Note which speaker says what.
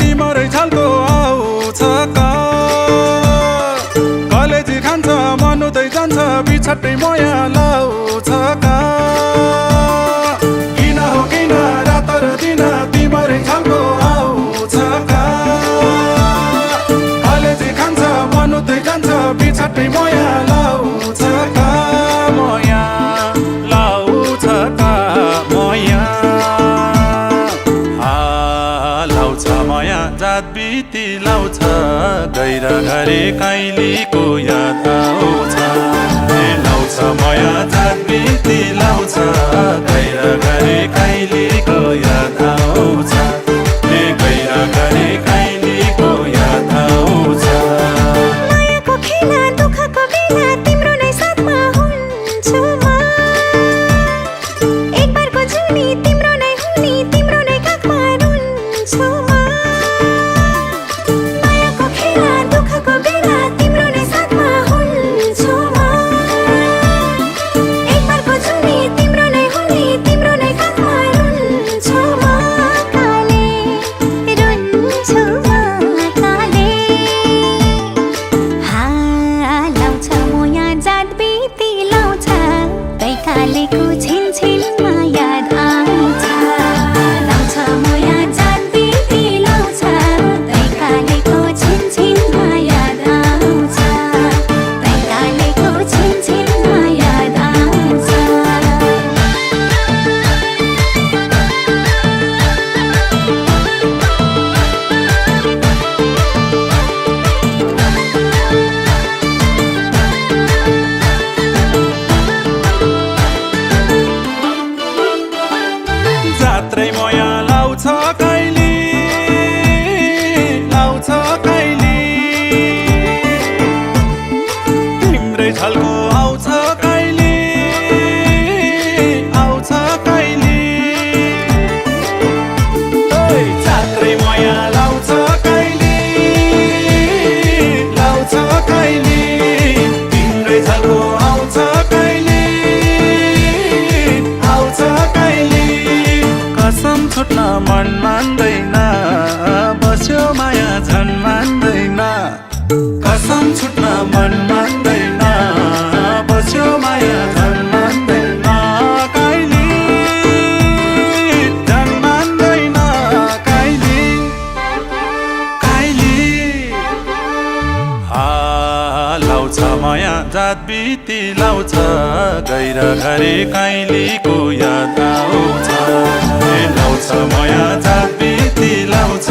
Speaker 1: तिम्रै छलको आउँछ का कलेजी खान्छ मन उतै जान्छ बिछट्टै माया लाउँछ का किन हो किन रात र दिन तिम्रै छलको आउँछ का कलेजी खान्छ मन उतै जान्छ बिछट्टै माया लाउँछ का माया लाउँछ का माया लाउँछ माया जात बिती लाउँछ गैरा घरे काइलीको याद आउँछ लाउँछ माया जात बिती लाउँछ गैरा घरे काइलीको याद आउँछ गैरा घरे काइलीको याद आउँछ
Speaker 2: मायाको खेला दुःखको बेला तिम्रो नै साथमा हुन्छु म एक बारको जुनी तिम्रो नै हुनी तिम्रो नै काखमा रुन्छु म मायाको खेला दुःखको बेला तिम्रो नै साथमा हुन्छु म एक बारको जुनी तिम्रो नै हुनी तिम्रो नै काखमा रुन्छु म काले रुन्छु म काले लाउँछ मोया जात बिती लाउँछ कैकालेको छिनछिनमा याद आउँछ लाउँछ मोया जात बिती लाउँछ कैकालेको छिनछिनमा याद आउँछ कैकालेको छिनछिनमा याद आउँछ
Speaker 1: जात्रै माया लाउँछ कहिले लाउँछ कहिले तिम्रै छलको आउँछ कहिले आउँछ कहिले जात्रै माया लाउँछ कहिले लाउँछ कहिले तिम्रै छलको आउँछ कहिले आउँछ कहिले कसम छुट्न मन मान्दैन बस्यो माया झन् मान्दैन कसम छुट्न मन मान्दैन बस्यो माया झन् मान्दैन कहिले झन् मान्दैन कहिले कहिले लाउँछ माया जात बिती लाउँछ गैरा घरे काइलीको याद आउँछ लाउँछ माया जात बिती लाउँछ